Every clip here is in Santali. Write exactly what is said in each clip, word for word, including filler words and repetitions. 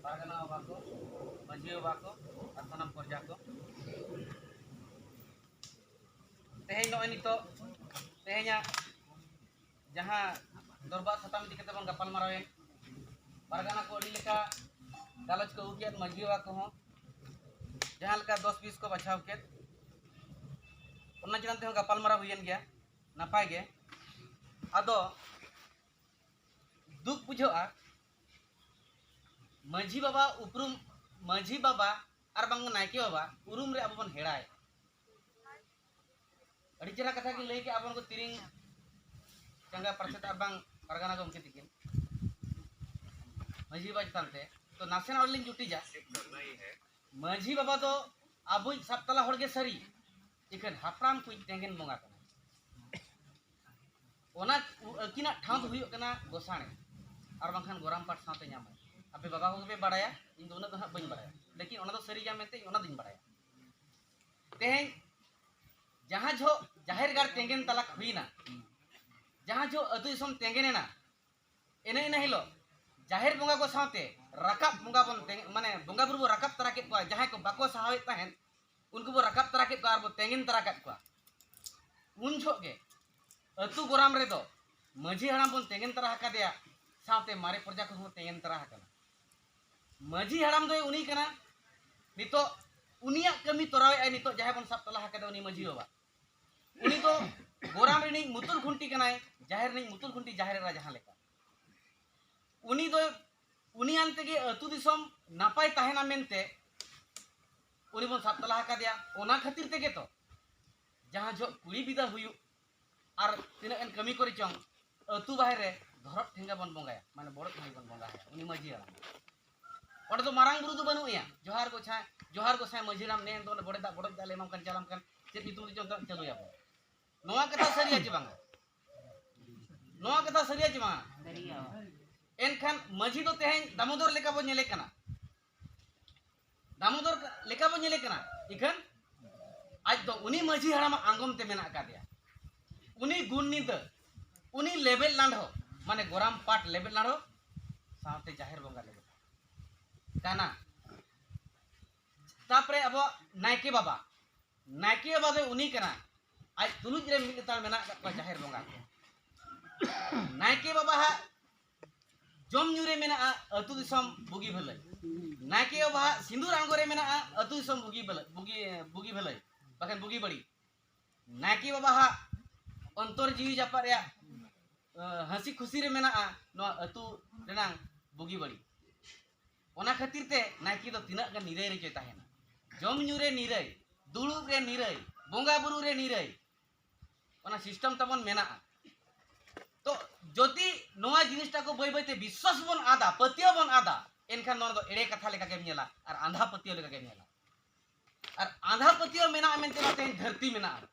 ᱯᱟᱨᱜᱟᱱᱟ ᱵᱟᱵᱟ ᱠᱚ, ᱢᱟᱹᱡᱷᱤ ᱵᱟᱵᱟ ᱠᱚ ᱟᱨ ᱥᱟᱱᱟᱢ ᱯᱨᱚᱡᱟ ᱠᱚ, ᱛᱮᱦᱮᱧ ᱱᱚᱜᱼᱚᱭ ᱱᱤᱛᱚᱜ ᱛᱮᱦᱮᱧᱟᱜ ᱡᱟᱦᱟᱸ ᱫᱚᱨᱵᱟᱨ ᱥᱟᱛᱟᱢ ᱤᱫᱤ ᱠᱟᱛᱮ ᱵᱚᱱ ᱜᱟᱯᱟᱞ ᱢᱟᱨᱟᱣᱮᱱ, ᱯᱟᱨᱜᱟᱱᱟ ᱠᱚ ᱟᱹᱰᱤ ᱞᱮᱠᱟ ᱜᱟᱞᱚᱪ ᱠᱚ ᱟᱹᱜᱩ ᱠᱮᱫ, ᱢᱟᱹᱡᱷᱤ ᱵᱟᱵᱟ ᱠᱚᱦᱚᱸ ᱡᱟᱦᱟᱸ ᱞᱮᱠᱟ ᱫᱚᱥ ᱵᱤᱥ ᱠᱚ ᱵᱟᱪᱷᱟᱣ ᱠᱮᱫ, ᱚᱱᱟ ᱪᱮᱛᱟᱱ ᱛᱮᱦᱚᱸ ᱜᱟᱯᱟᱞ ᱢᱟᱨᱟᱣ ᱦᱩᱭᱮᱱ ᱜᱮᱭᱟ, ᱱᱟᱯᱟᱭ ᱜᱮ᱾ ᱟᱫᱚ ᱫᱩᱠ ᱵᱩᱡᱷᱟᱹᱜᱼᱟ, ᱢᱟᱹᱡᱷᱤ ᱵᱟᱵᱟ ᱩᱯᱨᱩᱢ, ᱢᱟᱹᱡᱷᱤ ᱵᱟᱵᱟ ᱟᱨ ᱵᱟᱝ ᱱᱟᱭᱠᱮ ᱵᱟᱵᱟ ᱩᱨᱩᱢ ᱨᱮ ᱟᱵᱚ ᱵᱚᱱ ᱦᱮᱲᱟᱭ᱾ ᱟᱹᱰᱤ ᱪᱮᱦᱨᱟ ᱠᱟᱛᱷᱟ ᱜᱮ ᱞᱟᱹᱭ ᱠᱮᱜᱼᱟ, ᱟᱵᱚ ᱠᱚ ᱛᱤᱨᱤᱝ ᱡᱟᱸᱜᱟ ᱯᱟᱨᱥᱮᱛ ᱟᱨ ᱵᱟᱝ ᱯᱟᱨᱜᱟᱱᱟ ᱜᱚᱢᱠᱮ ᱛᱤᱠᱤᱱ ᱢᱟᱹᱡᱷᱤ ᱵᱟᱵᱟ ᱪᱮᱛᱟᱱ ᱛᱮ᱾ ᱛᱚ ᱱᱟᱥᱮᱱᱟᱜ ᱚᱸᱰᱮ ᱞᱤᱧ ᱡᱩᱴᱤᱡᱟ, ᱢᱟᱹᱡᱷᱤ ᱵᱟᱵᱟ ᱫᱚ ᱟᱵᱚᱭᱤᱡ ᱥᱟᱵ ᱛᱟᱞᱟ ᱦᱚᱲ ᱜᱮ ᱥᱟᱹᱨᱤ, ᱤᱠᱷᱟᱹᱱ ᱦᱟᱯᱲᱟᱢ ᱠᱚᱭᱤᱡ ᱛᱮᱸᱜᱮᱱ ᱵᱚᱸᱜᱟ ᱠᱟᱱᱟ᱾ ᱚᱱᱟ ᱟᱹᱠᱤᱱᱟᱜ ᱴᱷᱟᱶ ᱫᱚ ᱦᱩᱭᱩᱜ ᱠᱟᱱᱟ ᱜᱚᱥᱟᱬᱮ, ᱟᱨ ᱵᱟᱝᱠᱷᱟᱱ ᱜᱚᱨᱟᱢ ᱯᱟᱴ ᱥᱟᱶᱛᱮ ᱧᱟᱢᱟᱭ᱾ ᱟᱯᱮ ᱵᱟᱵᱟ ᱠᱚᱜᱮ ᱯᱮ ᱵᱟᱲᱟᱭᱟ, ᱤᱧ ᱫᱚ ᱩᱱᱟᱹᱜ ᱫᱚ ᱦᱟᱸᱜ ᱵᱟᱹᱧ ᱵᱟᱲᱟᱭᱟ, ᱞᱮᱠᱤᱱ ᱚᱱᱟ ᱫᱚ ᱥᱟᱹᱨᱤ ᱜᱮᱭᱟ ᱢᱮᱱᱛᱮ ᱤᱧ ᱚᱱᱟ ᱫᱚᱧ ᱵᱟᱲᱟᱭᱟ᱾ ᱛᱮᱦᱮᱧ ᱡᱟᱦᱟᱸ ᱡᱚᱦᱚᱜ ᱡᱟᱦᱮᱨ ᱜᱟᱲ ᱛᱮᱸᱜᱮᱱ ᱛᱟᱞᱟ ᱦᱩᱭᱱᱟ, ᱡᱟᱦᱟᱸ ᱡᱚᱦᱚᱜ ᱟᱹᱛᱩ ᱫᱤᱥᱚᱢ ᱛᱮᱸᱜᱮᱱ ᱮᱱᱟ, ᱮᱱᱮ ᱤᱱᱟᱹ ᱦᱤᱞᱳᱜ ᱡᱟᱦᱮᱨ ᱵᱚᱸᱜᱟ ᱠᱚ ᱥᱟᱶᱛᱮ ᱨᱟᱠᱟᱵ ᱵᱚᱸᱜᱟ ᱵᱚᱱ ᱛᱮᱸᱜᱮ-, ᱢᱟᱱᱮ ᱵᱚᱸᱜᱟ ᱵᱩᱨᱩ ᱵᱚ ᱨᱟᱠᱟᱵ ᱛᱟᱨᱟ ᱠᱮᱫ ᱠᱚᱣᱟ, ᱡᱟᱦᱟᱸᱭ ᱠᱚ ᱵᱟᱠᱚ ᱥᱟᱦᱟᱣᱮᱫ ᱛᱟᱦᱮᱸᱫ ᱩᱱᱠᱩ ᱵᱚ ᱨᱟᱠᱟᱵ ᱛᱟᱨᱟ ᱠᱮᱫ ᱠᱚᱣᱟ ᱟᱨ ᱵᱚ ᱛᱮᱸᱜᱮᱱ ᱛᱟᱨᱟ ᱠᱮᱫ ᱠᱚᱣᱟ᱾ ᱩᱱ ᱡᱚᱦᱚᱜ ᱜᱮ ᱟᱹᱛᱩ ᱜᱚᱨᱟᱢ ᱨᱮᱫᱚ ᱢᱟᱹᱡᱷᱤ ᱦᱟᱲᱟᱢ ᱵᱚᱱ ᱛᱮᱸᱜᱮᱱ ᱛᱟᱨᱟ ᱟᱠᱟᱫᱮᱭᱟ, ᱥᱟᱶᱛᱮ ᱢᱟᱨᱮ ᱯᱨᱚᱡᱟ ᱠᱚᱦᱚᱸ ᱛᱮᱸᱜᱮᱱ ᱛᱟᱨᱟ ᱟᱠᱟᱱᱟ᱾ ᱢᱟᱹᱡᱷᱤ ᱦᱟᱲᱟᱢ ᱫᱚᱭ ᱩᱱᱤ ᱠᱟᱱᱟ, ᱱᱤᱛᱚᱜ ᱩᱱᱤᱭᱟᱜ ᱠᱟᱹᱢᱤ ᱛᱚᱨᱟᱣᱮᱫ ᱟᱭ, ᱱᱤᱛᱚᱜ ᱡᱟᱦᱟᱸᱭ ᱵᱚᱱ ᱥᱟᱵ ᱛᱟᱞᱟ ᱟᱠᱟᱫᱮ ᱩᱱᱤ ᱢᱟᱹᱡᱷᱤ ᱵᱟᱵᱟ, ᱩᱱᱤ ᱫᱚ ᱜᱚᱨᱟᱢ ᱨᱤᱱᱤᱡ ᱢᱩᱛᱩᱞ ᱠᱷᱩᱱᱴᱤ ᱠᱟᱱᱟᱭ, ᱡᱟᱦᱮᱨ ᱨᱤᱱᱤᱡ ᱢᱩᱛᱩᱞ ᱠᱷᱩᱱᱴᱤ ᱡᱟᱦᱮᱨ ᱮᱨᱟ ᱡᱟᱦᱟᱸ ᱞᱮᱠᱟ᱾ ᱩᱱᱤ ᱫᱚ, ᱩᱱᱤᱭᱟᱱ ᱛᱮᱜᱮ ᱟᱹᱛᱩ ᱫᱤᱥᱚᱢ ᱱᱟᱯᱟᱭ ᱛᱟᱦᱮᱱᱟ ᱢᱮᱱᱛᱮ ᱩᱱᱤ ᱵᱚᱱ ᱥᱟᱵ ᱛᱟᱞᱟ ᱟᱠᱟᱫᱮᱭᱟ᱾ ᱚᱱᱟ ᱠᱷᱟᱹᱛᱤᱨ ᱛᱮᱜᱮ ᱛᱚ ᱡᱟᱦᱟᱸ ᱡᱚᱦᱚᱜ ᱠᱩᱲᱤ ᱵᱤᱫᱟ ᱦᱩᱭᱩᱜ ᱟᱨ ᱛᱤᱱᱟᱹᱜ ᱜᱟᱱ ᱠᱟᱹᱢᱤ ᱠᱚᱨᱮ ᱪᱚᱝ, ᱟᱹᱛᱩ ᱵᱟᱦᱮᱨ ᱨᱮ ᱫᱷᱚᱨᱚᱢ ᱴᱷᱮᱸᱜᱟ ᱵᱚᱱ ᱵᱚᱸᱜᱟᱭᱟ, ᱢᱟᱱᱮ ᱵᱚᱲᱚ ᱴᱷᱮᱸᱜᱟ ᱵᱚᱱ ᱵᱚᱸᱜᱟᱭᱟ ᱩᱱᱤ ᱢᱟᱹᱡᱷᱤ ᱦᱟᱲᱟᱢ᱾ ᱚᱸᱰᱮ ᱫᱚ ᱢᱟᱨᱟᱝ ᱵᱩᱨᱩ ᱫᱚ ᱵᱟᱹᱱᱩᱜ ᱮᱭᱟ, ᱡᱚᱦᱟᱨ ᱜᱚᱸᱥᱟᱭ, ᱡᱚᱦᱟᱨ ᱜᱚᱸᱥᱟᱭ ᱢᱟᱹᱡᱷᱤ ᱦᱟᱲᱟᱢ ᱱᱮ ᱫᱚ ᱚᱸᱰᱮ ᱵᱚᱰᱮ ᱫᱟᱜ ᱵᱚᱰᱚᱡ ᱫᱟᱜ ᱞᱮ ᱮᱢᱟᱢ ᱠᱟᱱ ᱪᱟᱞᱟᱢ ᱠᱟᱱ, ᱪᱮᱫ ᱧᱩᱛᱩᱢ ᱛᱮ ᱪᱚᱝ ᱪᱟᱹᱞᱩᱭᱟᱵᱚᱱ? ᱱᱚᱣᱟ ᱠᱟᱛᱷᱟ ᱥᱟᱹᱨᱤᱭᱟ ᱪᱮ ᱵᱟᱝᱟ? ᱱᱚᱣᱟ ᱠᱟᱛᱷᱟ ᱥᱟᱹᱨᱤᱭᱟ ᱪᱮ ᱵᱟᱝᱟ? ᱮᱱᱠᱷᱟᱱ ᱢᱟᱹᱡᱷᱤ ᱫᱚ ᱛᱮᱦᱮᱧ ᱫᱟᱢᱳᱫᱚᱨ ᱞᱮᱠᱟ ᱵᱚ ᱧᱮᱞᱮ ᱠᱟᱱᱟ, ᱫᱟᱢᱳᱫᱚᱨ ᱞᱮᱠᱟ ᱵᱚ ᱧᱮᱞᱮ ᱠᱟᱱᱟ, ᱤᱠᱷᱟᱹᱱ ᱟᱡ ᱫᱚ ᱩᱱᱤ ᱢᱟᱹᱡᱷᱤ ᱦᱟᱲᱟᱢᱟᱜ ᱟᱸᱜᱚᱢ ᱛᱮ ᱢᱮᱱᱟᱜ ᱟᱠᱟᱫᱮᱭᱟ᱾ ᱩᱱᱤ ᱜᱩᱱ ᱱᱤᱫᱟᱹ, ᱩᱱᱤ ᱞᱮᱵᱮᱫ ᱞᱟᱸᱰᱷᱚ, ᱢᱟᱱᱮ ᱜᱚᱨᱟᱢ ᱯᱟᱴ ᱞᱮᱵᱮᱫ ᱞᱟᱸᱰᱷᱚ ᱥᱟᱶᱛᱮ ᱡᱟᱦᱮᱨ ᱵᱚᱸᱜᱟ ᱞᱮᱵᱮᱫ᱾ ᱠᱟᱱᱟ᱾ ᱛᱟᱯᱚᱨᱮ ᱟᱵᱚ ᱱᱟᱭᱠᱮ ᱵᱟᱵᱟ, ᱱᱟᱭᱠᱮ ᱵᱟᱵᱟ ᱫᱚ ᱩᱱᱤ ᱠᱟᱱᱟ, ᱟᱡ ᱛᱩᱞᱩᱡ ᱨᱮ ᱢᱤᱫ ᱞᱮᱛᱟᱲ ᱢᱮᱱᱟᱜ ᱟᱠᱟᱫ ᱠᱚᱣᱟ ᱡᱟᱦᱮᱨ ᱵᱚᱸᱜᱟ ᱠᱚ᱾ ᱱᱟᱭᱠᱮ ᱵᱟᱵᱟ ᱦᱟᱜ ᱡᱚᱢ ᱧᱩ ᱨᱮ ᱢᱮᱱᱟᱜᱼᱟ ᱟᱹᱛᱩ ᱫᱤᱥᱚᱢ ᱵᱩᱜᱤ ᱵᱷᱟᱹᱞᱟᱹᱭ᱾ ᱱᱟᱭᱠᱮ ᱵᱟᱵᱟ ᱦᱟᱜ ᱥᱤᱸᱫᱩᱨ ᱟᱬᱜᱚ ᱨᱮ ᱢᱮᱱᱟᱜᱼᱟ ᱟᱹᱛᱩ ᱫᱤᱥᱚᱢ ᱵᱩᱜᱤ ᱵᱷᱟᱹᱞᱟᱹᱭ, ᱵᱩᱜᱤ, ᱵᱩᱜᱤ ᱵᱷᱟᱹᱞᱟᱹᱭ, ᱵᱟᱠᱷᱟᱱ ᱵᱩᱜᱤ ᱵᱟᱹᱲᱤᱡ᱾ ᱱᱟᱭᱠᱮ ᱵᱟᱵᱟ ᱦᱟᱜ ᱚᱱᱛᱚᱨ ᱡᱤᱣᱤ ᱡᱟᱯᱟᱜ ᱨᱮᱭᱟᱜ, ᱟᱸ, ᱦᱟᱹᱥᱤ ᱠᱷᱩᱥᱤ ᱨᱮ ᱢᱮᱱᱟᱜᱼᱟ ᱱᱚᱣᱟ ᱟᱹᱛᱩ ᱨᱮᱱᱟᱝ ᱵᱩᱜᱤ ᱵᱟᱹᱲᱤᱡ᱾ ᱚᱱᱟ ᱠᱷᱟᱹᱛᱤᱨ ᱛᱮ ᱱᱟᱭᱠᱮ ᱫᱚ ᱛᱤᱱᱟᱹᱜ ᱜᱟᱱ ᱱᱤᱨᱟᱹᱭ ᱨᱮᱪᱚᱭ ᱛᱟᱦᱮᱱᱟ᱾ ᱡᱚᱢ ᱧᱩ ᱨᱮ ᱱᱤᱨᱟᱹᱭ, ᱫᱩᱲᱩᱵ ᱨᱮ ᱱᱤᱨᱟᱹᱭ, ᱵᱚᱸᱜᱟ ᱵᱩᱨᱩ ᱨᱮ ᱱᱤᱨᱟᱹᱭ, ᱚᱱᱟ system ᱛᱟᱵᱚᱱ ᱢᱮᱱᱟᱜᱼᱟ᱾ ᱛᱚ ᱡᱩᱫᱤ ᱱᱚᱣᱟ ᱡᱤᱱᱤᱥᱴᱟ ᱠᱚ ᱵᱟᱹᱭ ᱵᱟᱹᱭᱛᱮ ᱵᱤᱥᱣᱟᱥ ᱵᱚᱱ ᱟᱫᱟ, ᱯᱟᱹᱛᱭᱟᱹᱣ ᱵᱚᱱ ᱟᱫᱟ, ᱮᱱᱠᱷᱟᱱ ᱱᱚᱣᱟ ᱫᱚ ᱮᱲᱮ ᱠᱟᱛᱷᱟ ᱞᱮᱠᱟ ᱜᱮᱢ ᱧᱮᱞᱟ ᱟᱨ ᱟᱸᱫᱷᱟ ᱯᱟᱹᱛᱭᱟᱹᱣ ᱞᱮᱠᱟ ᱜᱮᱢ ᱧᱮᱞᱟ᱾ ᱟᱨ ᱟᱸᱫᱷᱟ ᱯᱟᱹᱛᱭᱟᱹᱣ ᱢᱮᱱᱟᱜᱼᱟ ᱢᱮᱱᱛᱮ ᱱᱚᱣᱟ ᱛᱮᱦᱮᱧ ᱫᱷᱟᱹᱨᱛᱤ ᱢᱮᱱᱟᱜᱼᱟ᱾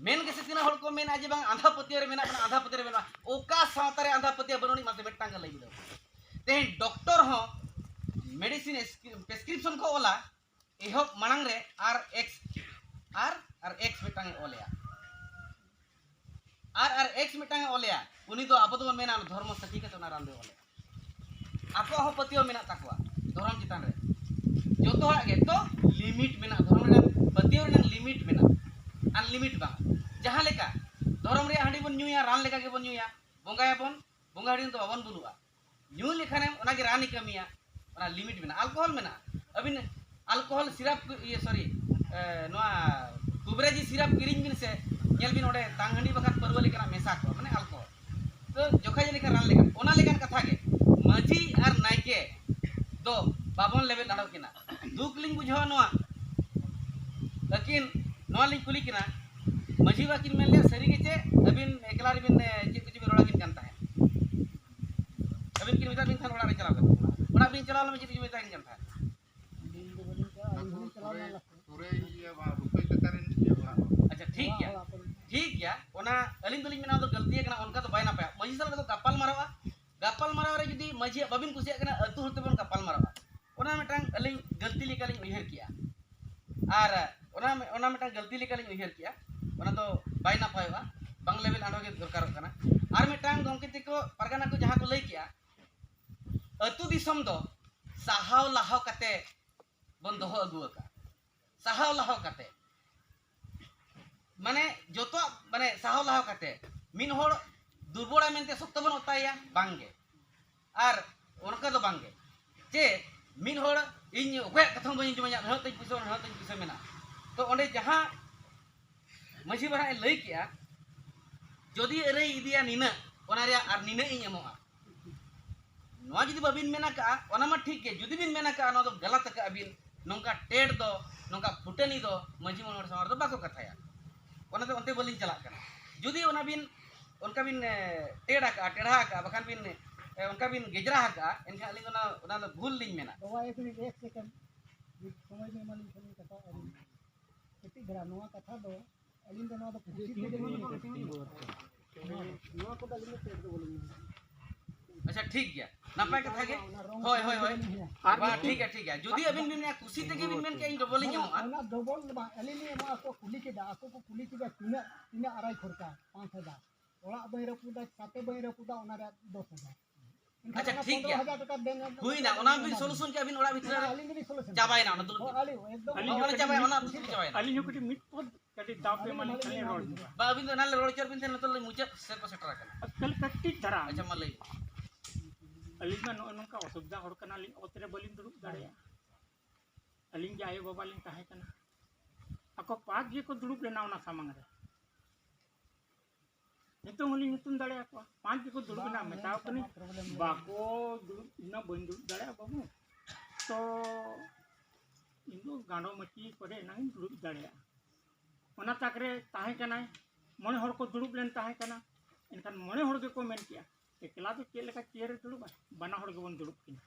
ᱢᱮᱱ ᱜᱮᱥᱮ ᱛᱤᱱᱟᱹᱜ ᱦᱚᱲ ᱠᱚ ᱢᱮᱱᱟ ᱡᱮ ᱵᱟᱝ ᱟᱸᱫᱷᱟ ᱯᱟᱹᱛᱭᱟᱹᱣ ᱨᱮ ᱢᱮᱱᱟᱜ ᱵᱚᱱᱟ, ᱟᱸᱫᱷᱟ ᱯᱟᱹᱛᱭᱟᱹᱣ ᱨᱮ ᱢᱮᱱᱟᱜ ᱵᱚᱱᱟ᱾ ᱚᱠᱟ ᱥᱟᱶᱛᱟ ᱨᱮ ᱟᱸᱫᱷᱟ ᱯᱟᱹᱛᱭᱟᱹᱣ ᱵᱟᱹᱱᱩᱜ ᱟᱹᱱᱤᱡ ᱢᱟᱥᱮ ᱢᱤᱫᱴᱟᱝ ᱜᱟᱱ ᱞᱟᱹᱭ ᱵᱤᱱ᱾ ᱛᱮᱦᱮᱧ ᱰᱚᱠᱴᱚᱨ ᱦᱚᱸ medicine prescription ᱠᱚ ᱚᱞᱟ, ᱮᱦᱚᱵ ᱢᱟᱲᱟᱝ ᱨᱮ ᱟᱨ ᱮᱠᱥ, ᱟᱨ, ᱟᱨ ᱮᱠᱥ ᱢᱤᱫᱴᱟᱝ ᱮ ᱚᱞᱮᱜᱼᱟ᱾ ᱟᱨ, ᱟᱨ ᱮᱠᱥ ᱢᱤᱫᱴᱟᱝ ᱮ ᱚᱞᱮᱜᱼᱟ, ᱩᱱᱤ ᱫᱚ ᱟᱵᱚ ᱫᱚᱵᱚᱱ ᱢᱮᱱᱟ ᱚᱱᱟ ᱫᱷᱚᱨᱢᱚ ᱥᱟᱹᱠᱷᱤ ᱠᱟᱛᱮ ᱚᱱᱟ ᱨᱟᱱ ᱫᱚᱭ ᱚᱞᱮᱜᱼᱟ᱾ ᱟᱠᱚᱣᱟᱜ ᱦᱚᱸ ᱯᱟᱹᱛᱭᱟᱹᱣ ᱢᱮᱱᱟᱜ ᱛᱟᱠᱚᱣᱟ ᱫᱷᱚᱨᱚᱢ ᱪᱮᱛᱟᱱ ᱨᱮ᱾ ᱡᱚᱛᱚ ᱦᱚᱲᱟᱜ ᱜᱮ ᱛᱚ limit ᱢᱮᱱᱟᱜᱼᱟ, ᱫᱷᱚᱨᱚᱢ ᱨᱮᱱᱟᱜ ᱯᱟᱹᱛᱭᱟᱹᱣ ᱨᱮᱱᱟᱜ limit ᱢᱮᱱᱟᱜᱼᱟ, unlimit ᱵᱟᱝ᱾ ᱡᱟᱦᱟᱸ ᱞᱮᱠᱟ ᱫᱷᱚᱨᱚᱢ ᱨᱮᱭᱟᱜ ᱦᱟᱺᱰᱤ ᱵᱚᱱ ᱧᱩᱭᱟ, ᱨᱟᱱ ᱞᱮᱠᱟ ᱜᱮᱵᱚᱱ ᱧᱩᱭᱟ, ᱵᱚᱸᱜᱟᱭᱟᱵᱚᱱ, ᱵᱚᱸᱜᱟ ᱦᱟᱺᱰᱤ ᱫᱚ ᱵᱟᱵᱚᱱ ᱵᱩᱞᱩᱜᱼᱟ᱾ ᱧᱩ ᱞᱮᱠᱷᱟᱱᱮᱢ ᱚᱱᱟᱜᱮ ᱨᱟᱱᱮ ᱠᱟᱹᱢᱤᱭᱟ, ᱚᱱᱟ limit ᱢᱮᱱᱟᱜᱼᱟ᱾ ᱟᱞᱠᱳᱦᱚᱞ ᱢᱮᱱᱟᱜᱼᱟ, ᱟᱹᱵᱤᱱ ᱟᱞᱠᱳᱦᱚᱞ ᱥᱤᱨᱟᱯ, ᱤᱭᱟᱹ, sorry, ᱮ, ᱱᱚᱣᱟ ᱠᱩᱵᱨᱮᱡᱤ ᱥᱤᱨᱟᱯ ᱠᱤᱨᱤᱧ ᱵᱤᱱ ᱥᱮ, ᱧᱮᱞ ᱵᱤᱱ ᱚᱸᱰᱮ ᱛᱟᱝ ᱦᱟᱺᱰᱤ ᱵᱟᱠᱷᱟᱱ ᱯᱟᱹᱨᱣᱟᱹ ᱞᱮᱠᱟᱱᱟᱜ ᱢᱮᱥᱟ ᱠᱚᱜᱼᱟ, ᱢᱟᱱᱮ ᱟᱞᱠᱳᱦᱚᱞ᱾ ᱛᱚ ᱡᱚᱠᱷᱟ ᱡᱟᱹᱱᱤ ᱠᱷᱟᱱ ᱨᱟᱱ ᱞᱮᱠᱟ, ᱚᱱᱟ ᱞᱮᱠᱟᱱ ᱠᱟᱛᱷᱟ ᱜᱮ ᱢᱟᱹᱡᱷᱤ ᱟᱨ ᱱᱟᱭᱠᱮ ᱫᱚ ᱵᱟᱵᱚᱱ ᱞᱮᱵᱮᱫ ᱫᱟᱲᱮᱭᱟᱜ ᱠᱤᱱᱟ᱾ ᱫᱩᱠ ᱞᱤᱧ ᱵᱩᱡᱷᱟᱹᱣᱟ ᱱᱚᱣᱟ, ᱟᱹᱠᱤᱱ ᱱᱚᱣᱟ ᱞᱤᱧ ᱠᱩᱞᱤ ᱠᱤᱱᱟ, ᱢᱟᱹᱡᱷᱤ ᱵᱟᱵᱟ ᱠᱤᱱ ᱢᱮᱱ ᱞᱮᱫᱼᱟ ᱥᱟᱹᱨᱤ ᱜᱮ ᱪᱮ ᱟᱹᱵᱤᱱ ᱮᱠᱞᱟ ᱨᱮᱵᱤᱱ, ᱮ, ᱪᱮᱫ ᱠᱚᱪᱚ ᱵᱤᱱ ᱨᱚᱲ ᱟᱹᱠᱤᱱ ᱠᱟᱱ ᱛᱟᱦᱮᱸᱫ? ᱟᱹᱵᱤᱱ ᱠᱤᱱ ᱢᱮᱛᱟᱫ ᱵᱤᱱ ᱛᱟᱦᱮᱸᱫ ᱚᱲᱟᱜ ᱨᱮ ᱪᱟᱞᱟᱣ ᱠᱟᱛᱮ, ᱚᱲᱟᱜ ᱵᱤᱱ ᱪᱟᱞᱟᱣ ᱞᱮᱱᱟ ᱪᱮᱫ ᱠᱚᱪᱚ ᱢᱮᱛᱟ ᱠᱤᱱ ᱠᱟᱱ ᱛᱟᱦᱮᱸᱫ? ᱟᱹᱞᱤᱧ ᱫᱚ ᱵᱟᱹᱞᱤᱧ ᱪᱟᱞᱟᱜᱼᱟ, ᱟᱹᱞᱤᱧ ᱫᱚᱞᱤᱧ ᱪᱟᱞᱟᱣ ᱞᱮᱱᱟ ᱞᱟᱦᱟ᱾ ᱟᱪᱪᱷᱟ, ᱴᱷᱤᱠ ᱜᱮᱭᱟ, ᱴᱷᱤᱠ ᱜᱮᱭᱟ, ᱚᱱᱟ ᱟᱹᱞᱤᱧ ᱫᱚᱞᱤᱧ ᱢᱮᱱᱟ ᱚᱱᱟ ᱫᱚ ᱜᱟᱹᱞᱛᱤ ᱠᱟᱱᱟ, ᱚᱱᱠᱟ ᱫᱚ ᱵᱟᱭ ᱱᱟᱯᱟᱭᱟ᱾ ᱢᱟᱹᱡᱷᱤ ᱥᱟᱞᱟᱜ ᱫᱚ ᱜᱟᱯᱟᱞ ᱢᱟᱨᱟᱣᱟ, ᱜᱟᱯᱟᱞ ᱢᱟᱨᱟᱣ ᱨᱮ ᱡᱩᱫᱤ ᱢᱟᱹᱡᱷᱤᱭᱟᱜ ᱵᱟᱵᱤᱱ ᱠᱩᱥᱤᱭᱟᱜ ᱠᱟᱱᱟ, ᱟᱹᱛᱩ ᱦᱚᱲ ᱛᱮᱵᱚᱱ ᱜᱟᱯᱟᱞ ᱢᱟᱨᱟᱣᱟ, ᱚᱱᱟ ᱢᱤᱫᱴᱟᱝ ᱟᱹᱞᱤᱧ ᱜᱟᱹᱞᱛᱤ ᱞᱮᱠᱟᱞᱤᱧ ᱩᱭᱦᱟᱹᱨ ᱠᱮᱜᱼᱟ᱾ ᱟᱨ ᱚᱱᱟ, ᱚᱱᱟ ᱢᱤᱫᱴᱟᱝ ᱜᱟᱹᱞᱛᱤ ᱞᱮᱠᱟᱞᱤᱧ ᱩᱭᱦᱟᱹᱨ ᱠᱮᱜᱼᱟ, ᱚᱱᱟ ᱫᱚ ᱵᱟᱭ ᱱᱟᱯᱟᱭᱚᱜᱼᱟ, ᱵᱟᱝ ᱞᱮᱵᱮᱞ ᱟᱸᱰᱚ ᱜᱮ ᱫᱚᱨᱠᱟᱨᱚᱜ ᱠᱟᱱᱟ᱾ ᱟᱨ ᱢᱤᱫᱴᱟᱝ ᱜᱚᱢᱠᱮ ᱛᱟᱠᱚ ᱯᱟᱨᱜᱟᱱᱟ ᱠᱚ ᱡᱟᱦᱟᱸ ᱠᱚ ᱞᱟᱹᱭ ᱠᱮᱜᱼᱟ, ᱟᱹᱛᱩ ᱫᱤᱥᱚᱢ ᱫᱚ ᱥᱟᱦᱟᱣ ᱞᱟᱦᱟᱣ ᱠᱟᱛᱮ ᱵᱚᱱ ᱫᱚᱦᱚ ᱟᱹᱜᱩ ᱟᱠᱟᱫᱼᱟ᱾ ᱥᱟᱦᱟᱣ ᱞᱟᱦᱟᱣ ᱠᱟᱛᱮ, ᱢᱟᱱᱮ ᱡᱚᱛᱚᱣᱟᱜ, ᱢᱟᱱᱮ ᱥᱟᱦᱟᱣ ᱞᱟᱦᱟᱣ ᱠᱟᱛᱮ ᱢᱤᱫ ᱦᱚᱲ ᱫᱩᱨᱵᱚᱞᱟᱭ ᱢᱮᱱᱛᱮ ᱥᱚᱠᱛᱚ ᱵᱚᱱ ᱚᱛᱟᱭᱟ? ᱵᱟᱝᱜᱮ᱾ ᱟᱨ ᱚᱱᱠᱟ ᱫᱚ ᱵᱟᱝᱜᱮ ᱡᱮ ᱢᱤᱫ ᱦᱚᱲ ᱤᱧ ᱚᱠᱚᱭᱟᱜ ᱠᱟᱛᱷᱟ ᱦᱚᱸ ᱵᱟᱹᱧ ᱟᱸᱡᱚᱢᱟ, ᱤᱧᱟᱹᱜ ᱱᱟᱦᱟᱜ ᱛᱤᱧ ᱯᱩᱭᱥᱟᱹ, ᱱᱟᱦᱟᱜ ᱛᱤᱧ ᱯᱩᱭᱥᱟᱹ ᱢᱮᱱᱟᱜᱼᱟ᱾ ᱛᱚ ᱚᱸᱰᱮ ᱡᱟᱦᱟᱸ ᱢᱟᱹᱡᱷᱤ ᱵᱟᱵᱟ ᱦᱟᱸᱜ ᱮ ᱞᱟᱹᱭ ᱠᱮᱜᱼᱟ, ᱡᱩᱫᱤ ᱟᱹᱨᱟᱹᱭ ᱤᱫᱤᱭᱟ ᱱᱤᱱᱟᱹᱜ, ᱚᱱᱟ ᱨᱮᱭᱟᱜ ᱟᱨ ᱱᱤᱱᱟᱹᱜ ᱤᱧ ᱮᱢᱚᱜᱼᱟ᱾ ᱱᱚᱣᱟ ᱡᱩᱫᱤ ᱵᱟᱵᱤᱱ ᱢᱮᱱ ᱟᱠᱟᱜᱼᱟ, ᱚᱱᱟ ᱢᱟ ᱴᱷᱤᱠ ᱜᱮ᱾ ᱡᱩᱫᱤ ᱵᱤᱱ ᱢᱮᱱ ᱟᱠᱟᱜᱼᱟ, ᱱᱚᱣᱟ ᱫᱚ ᱜᱟᱞᱟᱛ ᱟᱠᱟᱜᱼᱟ ᱵᱤᱱ, ᱱᱚᱝᱠᱟ ᱴᱮᱴ ᱫᱚ, ᱱᱚᱝᱠᱟ ᱯᱷᱩᱴᱟᱹᱱᱤ ᱫᱚ ᱢᱟᱹᱡᱷᱤ ᱢᱚᱬᱮ ᱦᱚᱲ ᱥᱟᱢᱟᱝ ᱨᱮᱫᱚ ᱵᱟᱠᱚ ᱠᱟᱛᱷᱟᱭᱟ᱾ ᱚᱱᱟ ᱫᱚ ᱚᱱᱛᱮ ᱵᱟᱹᱞᱤᱧ ᱪᱟᱞᱟᱜ ᱠᱟᱱᱟ᱾ ᱡᱩᱫᱤ ᱚᱱᱟ ᱵᱤᱱ, ᱚᱱᱠᱟ ᱵᱤᱱ, ᱮ, ᱴᱮᱴ ᱟᱠᱟᱜᱼᱟ, ᱴᱮᱲᱦᱟ ᱟᱠᱟᱜᱼᱟ, ᱵᱟᱠᱷᱟᱱ ᱵᱤᱱ, ᱮ, ᱚᱱᱠᱟ ᱵᱤᱱ ᱜᱮᱡᱽᱨᱟ ᱟᱠᱟᱜᱼᱟ, ᱮᱱᱠᱷᱟᱱ ᱟᱹᱞᱤᱧ ᱚᱱᱟ, ᱚᱱᱟ ᱫᱚ ᱵᱷᱩᱞ ᱞᱤᱧ ᱢᱮᱱᱟ᱾ ᱵᱟᱵᱟ, ᱮᱠ ᱢᱤᱱᱤᱴ, ᱮᱠ ᱥᱮᱠᱮᱱᱰ, ᱥᱚᱢᱚᱭ ᱵᱤᱱ ᱮᱢᱟᱞᱤᱧ ᱠᱷᱟᱱ ᱠᱟᱛᱷᱟ ᱟᱹᱞᱤᱧ ᱠᱟᱹᱴᱤᱡ ᱫᱷᱟᱨᱟ ᱱᱚᱣᱟ ᱠᱟᱛᱷᱟ ᱫᱚ, ᱟᱹᱞᱤᱧ ᱫᱚ ᱱᱚᱣᱟ ᱫᱚ ᱯᱩᱛᱷᱤ ᱛᱮᱜᱮ ᱞᱤᱧ ᱱᱚᱣᱟ ᱠᱚᱫᱚ ᱟᱹᱞᱤᱧ ᱫᱚ ᱪᱮᱫ ᱫᱚ ᱵᱟᱹᱞᱤᱧ ᱢᱮᱱᱟ᱾ ᱟᱪᱪᱷᱟ, ᱴᱷᱤᱠ ᱜᱮᱭᱟ, ᱱᱟᱯᱟᱭ ᱠᱟᱛᱷᱟ ᱜᱮ᱾ ᱚᱱᱟ ᱨᱚᱝ ᱦᱳᱭ, ᱦᱳᱭ, ᱦᱳᱭ᱾ ᱟᱨ ᱵᱟᱝ, ᱢᱤᱫᱴᱤᱡ ᱴᱷᱤᱠ ᱜᱮᱭᱟ, ᱴᱷᱤᱠ ᱜᱮᱭᱟ᱾ ᱡᱩᱫᱤ ᱟᱹᱵᱤᱱ ᱵᱤᱱ ᱢᱮᱱᱟ, ᱠᱩᱥᱤ ᱛᱮᱜᱮ ᱵᱤᱱ ᱢᱮᱱ ᱠᱮᱜᱼᱟ, ᱤᱧ ᱰᱚᱵᱚᱞ ᱤᱧ ᱚᱱᱟ, ᱮᱢᱚᱜᱼᱟ᱾ ᱚᱱᱟ ᱰᱚᱵᱚᱞ ᱫᱚ ᱵᱟᱝ, ᱟᱹᱞᱤᱧ ᱞᱤᱧ ᱮᱢᱚᱜᱼᱟ᱾ ᱟᱠᱚ ᱠᱩᱞᱤ ᱠᱮᱫᱟ, ᱟᱠᱚ ᱠᱚ ᱠᱩᱞᱤ ᱠᱮᱫᱟ, ᱛᱤᱱᱟᱹᱜ, ᱛᱤᱱᱟᱹᱜ ᱟᱨᱟᱭ ᱠᱷᱚᱨᱪᱟ? ᱯᱟᱸᱪ ᱦᱟᱡᱟᱨ᱾ ᱚᱲᱟᱜ ᱵᱟᱹᱧ ᱨᱟᱹᱯᱩᱫᱟ, ᱪᱷᱟᱛᱮ ᱵᱟᱹᱧ ᱨᱟᱹᱯᱩᱫᱟ, ᱚᱱᱟ ᱨᱮᱭᱟᱜ ᱫᱚᱥ ᱦᱟᱡᱟᱨ᱾ ᱮᱱᱠᱷᱟᱱ ᱟᱪᱪᱷᱟ, ᱚᱱᱟ ᱴᱷᱤᱠ ᱜᱮᱭᱟ᱾ ᱯᱚᱱᱨᱚ ᱦᱟᱡᱟᱨ ᱴᱟᱠᱟ ᱵᱮᱝᱠ ᱨᱮ ᱦᱩᱭᱱᱟ, ᱚᱱᱟ ᱵᱤᱱ ᱮᱢᱟ ᱥᱚᱞᱩᱥᱚᱱ ᱠᱮᱜᱼᱟ ᱵᱤᱱ ᱚᱲᱟᱜ ᱵᱷᱤᱛᱨᱤ ᱨᱮ᱾ ᱟᱹᱞᱤᱧ ᱫᱚᱞᱤᱧ ᱥᱚᱞᱩᱥᱚᱱ ᱪᱟᱵᱟᱭᱮᱱᱟ ᱚᱱᱟ ᱫᱩᱲᱩᱵ ᱦᱚᱸ, ᱴᱷᱤᱠ᱾ ᱟᱹᱞᱤᱧ ᱫᱚᱞᱤᱧ ᱥᱚᱞᱩᱥᱚᱱ ᱦᱚᱸ, ᱟᱹᱞᱤᱧ ᱪᱟᱵᱟᱭᱮᱱᱟ, ᱦᱚᱸ᱾ ᱚᱱᱟ ᱫᱩᱲᱩᱵ ᱴᱷᱤᱠ ᱪᱟᱵᱟᱭᱮᱱᱟ᱾ ᱟᱹᱞᱤᱧ ᱦᱚᱸ ᱠᱟᱹᱴᱤᱡ ᱢᱤᱫ ᱯᱚᱫ ᱠᱟᱹᱴᱤᱡ ᱫᱟᱣ ᱯᱮ ᱮᱢᱟᱞᱤᱧ ᱠᱷᱟᱱ ᱞᱤᱧ ᱨᱚᱲ ᱧᱚᱜᱟ᱾ ᱵᱟ, ᱟᱹᱵᱤᱱ ᱫᱚ ᱮᱱᱟᱱ ᱞᱮ ᱨᱚᱲ ᱦᱚᱪᱚ ᱵᱤᱱ ᱛᱟᱦᱮᱸ, ᱱᱤᱛᱚᱜ ᱞᱮ ᱢᱩᱪᱟᱹᱫ ᱥᱮᱫ ᱠᱚ ᱥᱮᱴᱮᱨ ᱟᱠᱟᱱᱟ᱾ ᱟᱨ ᱠᱷᱟᱹᱞᱤ ᱠᱟᱹᱴᱤᱡ ᱫᱷᱟᱨᱟ᱾ ᱟᱪᱪᱷᱟ, ᱢᱟ ᱞᱟᱹᱭ ᱵᱤᱱ᱾ ᱟᱹᱞᱤᱧ ᱢᱟ ᱱᱚᱜᱼᱚᱭ ᱱᱚᱝᱠᱟ ᱚᱥᱩᱵᱤᱫᱷᱟ ᱦᱚᱲ ᱠᱟᱱᱟᱞᱤᱧ, ᱚᱛ ᱨᱮ ᱵᱟᱹᱞᱤᱧ ᱫᱩᱲᱩᱵ ᱫᱟᱲᱮᱭᱟᱜᱼᱟ᱾ ᱟᱹᱞᱤᱧ ᱜᱮ ᱟᱭᱳ ᱵᱟᱵᱟ ᱞᱤᱧ ᱛᱟᱦᱮᱸ ᱠᱟᱱᱟ, ᱟᱠᱚ ᱯᱟᱸᱪ ᱜᱮᱠᱚ ᱫᱩᱲᱩᱵ ᱞᱮᱱᱟ ᱚᱱᱟ ᱥᱟᱢᱟᱝ ᱨᱮ᱾ ᱱᱤᱛᱚᱝ ᱦᱚᱸᱞᱤᱧ ᱧᱩᱛᱩᱢ ᱫᱟᱲᱮᱭᱟᱠᱚᱣᱟ, ᱯᱟᱸᱪ ᱜᱮᱠᱚ ᱫᱩᱲᱩᱵ ᱮᱱᱟ, ᱢᱮᱛᱟᱣ ᱠᱟᱹᱱᱟᱹᱧ, ᱵᱟᱠᱚ ᱫᱩᱲᱩᱵ, ᱤᱧ ᱢᱟ ᱵᱟᱹᱧ ᱫᱩᱲᱩᱵ ᱫᱟᱲᱮᱭᱟᱜᱼᱟ ᱵᱟᱹᱵᱩ, ᱛᱚ ᱤᱧ ᱫᱚ ᱜᱟᱸᱰᱚ ᱢᱟᱹᱪᱤ ᱠᱚᱨᱮ ᱮᱱᱟᱝ ᱤᱧ ᱫᱩᱲᱩᱵ ᱫᱟᱲᱮᱭᱟᱜᱼᱟ᱾ ᱚᱱᱟ ᱛᱟᱠ ᱨᱮ ᱛᱟᱦᱮᱸ ᱠᱟᱱᱟᱭ, ᱢᱚᱬᱮ ᱦᱚᱲ ᱠᱚ ᱫᱩᱲᱩᱵ ᱞᱮᱱ ᱛᱟᱦᱮᱸ ᱠᱟᱱᱟ, ᱮᱱᱠᱷᱟᱱ ᱢᱚᱬᱮ ᱦᱚᱲ ᱜᱮᱠᱚ ᱢᱮᱱ ᱠᱮᱜᱼᱟ, ᱮᱠᱞᱟ ᱫᱚ ᱪᱮᱫ ᱞᱮᱠᱟ ᱪᱮᱭᱟᱨ ᱨᱮ ᱫᱩᱲᱩᱵᱼᱟ, ᱵᱟᱱᱟ ᱦᱚᱲ ᱜᱮᱵᱚᱱ ᱫᱩᱲᱩᱵ ᱠᱤᱱᱟ᱾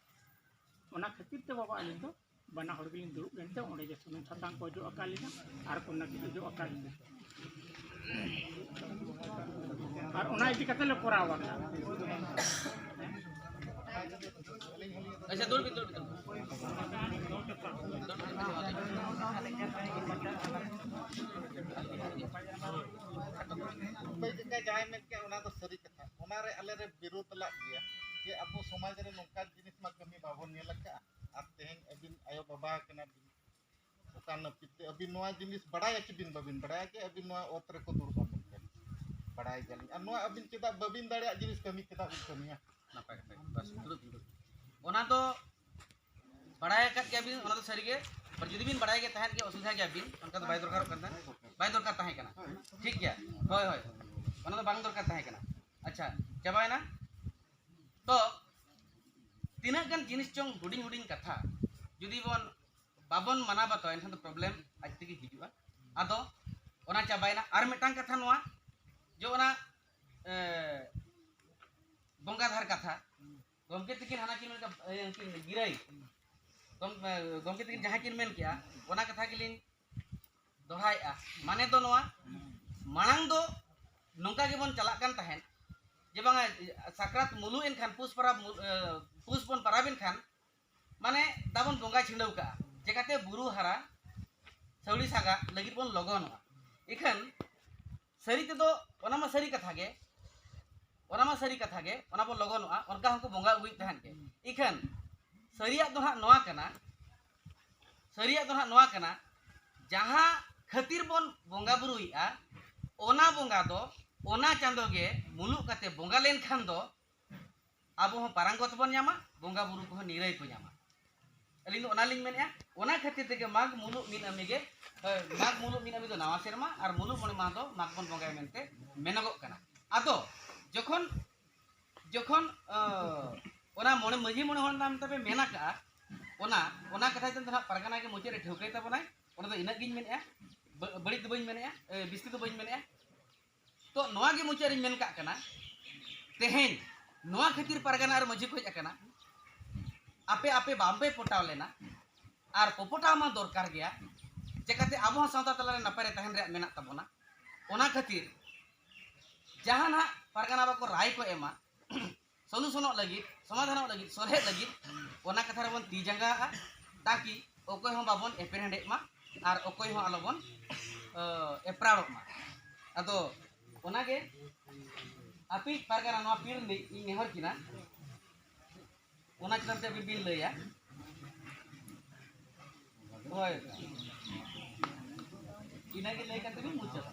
ᱚᱱᱟ ᱠᱷᱟᱹᱛᱤᱨ ᱛᱮ ᱵᱟᱵᱟ ᱟᱹᱞᱤᱧ ᱫᱚ ᱵᱟᱱᱟ ᱦᱚᱲ ᱜᱮᱞᱤᱧ ᱫᱩᱲᱩᱵ ᱞᱮᱱᱛᱮ ᱚᱸᱰᱮ ᱜᱮ ᱥᱩᱱᱩᱢ ᱥᱟᱥᱟᱝ ᱠᱚ ᱚᱡᱚᱜ ᱟᱠᱟᱫ ᱞᱤᱧᱟ ᱟᱨ ᱠᱚ ᱱᱟᱹᱠᱤᱡ ᱚᱡᱚᱜ ᱟᱠᱟᱫ ᱞᱤᱧᱟ᱾ ᱟᱨ ᱚᱱᱟ ᱤᱫᱤ ᱠᱟᱛᱮ ᱞᱮ ᱠᱚᱨᱟᱣ ᱟᱠᱟᱫᱟ᱾ ᱟᱪᱪᱷᱟ, ᱫᱩᱲᱩᱵ ᱵᱤᱱ, ᱫᱩᱲᱩᱵ ᱵᱤᱱ, ᱫᱩᱲᱩᱵ ᱵᱤᱱ᱾ ᱚᱠᱚᱭ ᱪᱮᱫᱠᱟ ᱡᱟᱦᱟᱸᱭ ᱢᱮᱱ ᱠᱮᱜᱼᱟ, ᱚᱱᱟ ᱫᱚ ᱥᱟᱹᱨᱤ ᱠᱟᱛᱷᱟ᱾ ᱚᱱᱟᱨᱮ ᱟᱞᱮ ᱞᱮ ᱵᱤᱨᱳᱫ ᱞᱮᱫ ᱜᱮᱭᱟ᱾ ᱡᱮ ᱟᱵᱚ ᱥᱚᱢᱟᱡᱽ ᱨᱮ ᱱᱚᱝᱠᱟᱱ ᱡᱤᱱᱤᱥ ᱢᱟ ᱠᱟᱹᱢᱤ ᱵᱟᱵᱚᱱ ᱧᱮᱞ ᱟᱠᱟᱫᱼᱟ᱾ ᱟᱨ ᱛᱮᱦᱮᱧ ᱟᱹᱵᱤᱱ ᱟᱭᱳ ᱵᱟᱵᱟ ᱠᱟᱱᱟ ᱵᱤᱱ, ᱚᱠᱟ ᱱᱟᱹᱯᱤᱛ ᱛᱮ ᱟᱹᱵᱤᱱ ᱱᱚᱣᱟ ᱡᱤᱱᱤᱥ ᱵᱟᱲᱟᱭᱟ ᱪᱮ ᱵᱤᱱ ᱵᱟᱵᱤᱱ ᱵᱟᱲᱟᱭᱟ ᱡᱮ ᱟᱹᱵᱤᱱ ᱱᱚᱣᱟ ᱚᱛ ᱨᱮᱠᱚ ᱫᱩᱲᱩᱵ ᱟᱵᱚᱱ ᱠᱟᱱᱟ? ᱵᱟᱲᱟᱭ ᱜᱮᱭᱟᱞᱤᱧ᱾ ᱟᱨ ᱱᱚᱣᱟ ᱟᱹᱵᱤᱱ ᱪᱮᱫᱟᱜ ᱵᱟᱹᱵᱤᱱ ᱫᱟᱲᱮᱭᱟᱜ ᱡᱤᱱᱤᱥ ᱠᱟᱹᱢᱤ ᱪᱮᱫᱟᱜ ᱵᱤᱱ ᱠᱟᱹᱢᱤᱭᱟ? ᱱᱟᱯᱟᱭ ᱠᱟᱛᱷᱟ ᱜᱮ᱾ ᱵᱟᱥ, ᱫᱩᱲᱩᱵ, ᱫᱩᱲᱩᱵ᱾ ᱚᱱᱟ ᱫᱚ ᱵᱟᱲᱟᱭ ᱟᱠᱟᱫ ᱜᱮᱭᱟᱵᱤᱱ, ᱚᱱᱟ ᱫᱚ ᱥᱟᱹᱨᱤ ᱜᱮ᱾ ᱟᱨ ᱡᱩᱫᱤ ᱵᱤᱱ ᱵᱟᱲᱟᱭ ᱜᱮ ᱛᱟᱦᱮᱸᱫ ᱜᱮ, ᱚᱥᱩᱵᱤᱫᱷᱟ ᱜᱮᱭᱟᱵᱤᱱ, ᱚᱱᱠᱟ ᱫᱚ ᱵᱟᱭ ᱫᱚᱨᱠᱟᱨᱚᱜ ᱠᱟᱱ ᱛᱟᱦᱮᱸᱫ, ᱵᱟᱭ ᱫᱚᱨᱠᱟᱨ ᱛᱟᱦᱮᱸ ᱠᱟᱱᱟ᱾ ᱴᱷᱤᱠ ᱜᱮᱭᱟ, ᱦᱳᱭ, ᱦᱳᱭ, ᱚᱱᱟ ᱫᱚ ᱵᱟᱝ ᱫᱚᱨᱠᱟᱨ ᱛᱟᱦᱮᱸ ᱠᱟᱱᱟ᱾ ᱟᱪᱪᱷᱟ, ᱪᱟᱵᱟᱭᱮᱱᱟ᱾ ᱛᱚ ᱛᱤᱱᱟᱹᱜ ᱜᱟᱱ ᱡᱤᱱᱤᱥ ᱪᱚᱝ ᱦᱩᱰᱤᱧ ᱦᱩᱰᱤᱧ ᱠᱟᱛᱷᱟ ᱡᱩᱫᱤ ᱵᱚᱱ ᱵᱟᱵᱚᱱ ᱢᱟᱱᱟᱣ ᱵᱟᱛᱟᱣᱟ, ᱮᱱᱠᱷᱟᱱ ᱫᱚ ᱯᱨᱚᱵᱞᱮᱢ ᱟᱡ ᱛᱮᱜᱮ ᱦᱤᱡᱩᱜᱼᱟ᱾ ᱟᱫᱚ ᱚᱱᱟ ᱪᱟᱵᱟᱭᱮᱱᱟ᱾ ᱟᱨ ᱢᱤᱫᱴᱟᱝ ᱠᱟᱛᱷᱟ ᱱᱚᱣᱟ, ᱡᱮ ᱚᱱᱟ ᱮ, ᱵᱚᱸᱜᱟ ᱫᱷᱟᱨ ᱠᱟᱛᱷᱟ, ᱜᱚᱢᱠᱮ ᱛᱟᱹᱠᱤᱱ ᱦᱟᱱᱟ ᱠᱤᱱ ᱢᱮᱱ ᱠᱟᱜ, ᱮ, ᱩᱱᱠᱤᱱ ᱜᱤᱨᱟᱹᱭ, ᱜᱚᱢ-, ᱮ, ᱜᱚᱢᱠᱮ ᱛᱟᱹᱠᱤᱱ ᱡᱟᱦᱟᱸ ᱠᱤᱱ ᱢᱮᱱ ᱠᱮᱜᱼᱟ, ᱚᱱᱟ ᱠᱟᱛᱷᱟ ᱜᱮᱞᱤᱧ ᱫᱚᱦᱲᱟᱭᱮᱜᱼᱟ᱾ ᱢᱟᱱᱮ ᱫᱚ ᱱᱚᱣᱟ, ᱢᱟᱲᱟᱝ ᱫᱚ ᱱᱚᱝᱠᱟ ᱜᱮᱵᱚᱱ ᱪᱟᱞᱟᱜ ᱠᱟᱱ ᱛᱟᱦᱮᱸᱫ ᱡᱮ ᱵᱟᱝᱟ, ᱥᱟᱠᱨᱟᱛ ᱢᱩᱞᱩᱜ ᱮᱱ ᱠᱷᱟᱱ, ᱯᱩᱥ ᱯᱚᱨᱚᱵᱽ ᱢᱩ-, ᱮ, ᱯᱩᱥ ᱵᱚᱱ ᱯᱟᱨᱟᱵᱽ ᱮᱱ ᱠᱷᱟᱱ, ᱢᱟᱱᱮ ᱫᱟᱵᱚᱱ ᱵᱚᱸᱜᱟ ᱪᱷᱤᱰᱟᱹᱣ ᱠᱟᱜᱼᱟ, ᱪᱮᱠᱟᱛᱮ ᱵᱩᱨᱩ ᱦᱟᱨᱟ ᱥᱟᱹᱣᱲᱤ ᱥᱟᱜᱟᱜ ᱞᱟᱹᱜᱤᱫ ᱵᱚᱱ ᱞᱚᱜᱚᱱᱚᱜᱼᱟ᱾ ᱤᱠᱷᱟᱹᱱ ᱥᱟᱹᱨᱤ ᱛᱮᱫᱚ ᱚᱱᱟ ᱢᱟ ᱥᱟᱹᱨᱤ ᱠᱟᱛᱷᱟ ᱜᱮ, ᱚᱱᱟ ᱢᱟ ᱥᱟᱹᱨᱤ ᱠᱟᱛᱷᱟ ᱜᱮ, ᱚᱱᱟ ᱵᱚᱱ ᱞᱚᱜᱚᱱᱚᱜᱼᱟ, ᱚᱱᱠᱟ ᱦᱚᱸᱠᱚ ᱵᱚᱸᱜᱟ ᱟᱹᱜᱩᱭᱮᱫ ᱛᱟᱦᱮᱸᱫ ᱜᱮ᱾ ᱤᱠᱷᱟᱹᱱ ᱥᱟᱹᱨᱤᱭᱟᱜ ᱫᱚ ᱦᱟᱸᱜ ᱱᱚᱣᱟ ᱠᱟᱱᱟ, ᱥᱟᱹᱨᱤᱭᱟᱜ ᱫᱚ ᱦᱟᱸᱜ ᱱᱚᱣᱟ ᱠᱟᱱᱟ, ᱡᱟᱦᱟᱸ ᱠᱷᱟᱹᱛᱤᱨ ᱵᱚᱱ ᱵᱚᱸᱜᱟ ᱵᱩᱨᱩᱭᱮᱫᱼᱟ, ᱚᱱᱟ ᱵᱚᱸᱜᱟ ᱫᱚ ᱚᱱᱟ ᱪᱟᱸᱫᱳ ᱜᱮ ᱢᱩᱞᱩᱜ ᱠᱟᱛᱮ ᱵᱚᱸᱜᱟ ᱞᱮᱱᱠᱷᱟᱱ ᱫᱚ ᱟᱵᱚ ᱦᱚᱸ ᱯᱟᱨᱟᱝᱜᱚᱛ ᱵᱚᱱ ᱧᱟᱢᱟ, ᱵᱚᱸᱜᱟ ᱵᱩᱨᱩ ᱠᱚᱦᱚᱸ ᱱᱤᱨᱟᱹᱭ ᱠᱚ ᱧᱟᱢᱟ᱾ ᱟᱹᱞᱤᱧ ᱫᱚ ᱚᱱᱟᱞᱤᱧ ᱢᱮᱱᱮᱫᱼᱟ᱾ ᱚᱱᱟ ᱠᱷᱟᱹᱛᱤᱨ ᱛᱮᱜᱮ ᱢᱟᱜᱽ ᱢᱩᱞᱩᱜ ᱢᱤᱫ ᱟᱢᱤ ᱜᱮ, ᱮ, ᱢᱟᱜᱽ ᱢᱩᱞᱩᱜ ᱢᱤᱫ ᱟᱢᱤ ᱫᱚ ᱱᱟᱣᱟ ᱥᱮᱨᱢᱟ, ᱟᱨ ᱢᱩᱞᱩᱜ ᱢᱚᱬᱮ ᱢᱟᱦᱟ ᱫᱚ ᱢᱟᱜᱽ ᱵᱚᱱ ᱵᱚᱸᱜᱟᱭᱟ ᱢᱮᱱᱛᱮ ᱢᱮᱱᱚᱜᱚᱜ ᱠᱟᱱᱟ᱾ ᱟᱫᱚ ᱡᱚᱠᱷᱚᱱ, ᱡᱚᱠᱷᱚᱱ, ᱮ, ᱚᱱᱟ ᱢᱚᱬᱮ, ᱢᱟᱺᱡᱷᱤ ᱢᱚᱬᱮ ᱦᱚᱲ ᱱᱟᱢ ᱛᱮᱯᱮ ᱢᱮᱱ ᱟᱠᱟᱜᱼᱟ, ᱚᱱᱟ, ᱚᱱᱟ ᱠᱟᱛᱷᱟ ᱫᱚ ᱱᱟᱦᱟᱜ ᱯᱟᱨᱜᱟᱱᱟ ᱜᱮ ᱢᱩᱪᱟᱹᱫ ᱨᱮ ᱴᱷᱟᱹᱣᱠᱟᱹᱭ ᱛᱟᱵᱚᱱᱟᱭ᱾ ᱚᱱᱟ ᱫᱚ ᱤᱱᱟᱹᱜ ᱜᱤᱧ ᱢᱮᱱᱮᱫᱼᱟ, ᱵᱟ-, ᱵᱟᱹᱲᱤᱡ ᱫᱚ ᱵᱟᱹᱧ ᱢᱮᱱᱮᱫᱼᱟ, ᱮ, ᱵᱤᱥᱛᱤ ᱫᱚ ᱵᱟᱹᱧ ᱢᱮᱱᱮᱫᱼᱟ᱾ ᱛᱚ ᱱᱚᱣᱟ ᱜᱮ ᱢᱩᱪᱟᱹᱫ ᱨᱤᱧ ᱢᱮᱱ ᱠᱟᱜ ᱠᱟᱱᱟ, ᱛᱮᱦᱮᱧ ᱱᱚᱣᱟ ᱠᱷᱟᱹᱛᱤᱨ ᱯᱟᱨᱜᱟᱱᱟ ᱟᱨ ᱢᱟᱺᱡᱷᱤ ᱠᱚ ᱦᱮᱡ ᱟᱠᱟᱱᱟ, ᱟᱯᱮ ᱟᱯᱮ ᱵᱟᱝᱯᱮ ᱯᱚᱴᱟᱣ ᱞᱮᱱᱟ, ᱟᱨ ᱯᱚᱯᱚᱴᱟᱣ ᱢᱟ ᱫᱚᱨᱠᱟᱨ ᱜᱮᱭᱟ, ᱪᱮᱠᱟᱛᱮ ᱟᱵᱚ ᱦᱚᱸ ᱥᱟᱶᱛᱟ ᱛᱟᱞᱟᱨᱮ ᱱᱟᱯᱟᱭ ᱨᱮ ᱛᱟᱦᱮᱱ ᱨᱮᱭᱟᱜ ᱢᱮᱱᱟᱜ ᱛᱟᱵᱚᱱᱟ᱾ ᱚᱱᱟ ᱠᱷᱟᱹᱛᱤᱨ ᱡᱟᱦᱟᱸ ᱱᱟᱦᱟᱜ ᱯᱟᱨᱜᱟᱱᱟ ᱵᱟᱠᱚ ᱨᱟᱭ ᱠᱚ ᱮᱢᱟ, ᱥᱚᱞᱩᱥᱚᱱᱚᱜ ᱞᱟᱹᱜᱤᱫ, ᱥᱚᱢᱟᱫᱷᱟᱱᱚᱜ ᱞᱟᱹᱜᱤᱫ, ᱥᱚᱞᱦᱮᱜ ᱞᱟᱹᱜᱤᱫ, ᱚᱱᱟ ᱠᱟᱛᱷᱟ ᱨᱮᱵᱚᱱ ᱛᱤ ᱡᱟᱸᱜᱟᱜᱼᱟ, ᱛᱟᱠᱤ ᱚᱠᱚᱭ ᱦᱚᱸ ᱵᱟᱵᱚᱱ ᱮᱯᱮᱨᱦᱮᱸᱰᱮᱡ ᱢᱟ ᱟᱨ ᱚᱠᱚᱭ ᱦᱚᱸ ᱟᱞᱚᱵᱚᱱ, ᱮ, ᱮᱯᱨᱟᱲᱚᱜ ᱢᱟ᱾ ᱟᱫᱚ ᱚᱱᱟᱜᱮ ᱟᱯᱮ ᱯᱟᱨᱜᱟᱱᱟ ᱱᱚᱣᱟ ᱯᱤᱲ ᱨᱤᱱᱤᱡ ᱤᱧ ᱱᱮᱦᱚᱨ ᱠᱤᱱᱟ, ᱚᱱᱟ ᱪᱮᱛᱟᱱ ᱛᱮ ᱟᱹᱵᱤᱱ ᱵᱤᱱ ᱞᱟᱹᱭᱟ᱾ ᱦᱳᱭ, ᱤᱱᱟᱹᱜᱮ ᱞᱟᱹᱭ ᱠᱟᱛᱮ ᱵᱤᱱ ᱢᱩᱪᱟᱹᱫᱟ᱾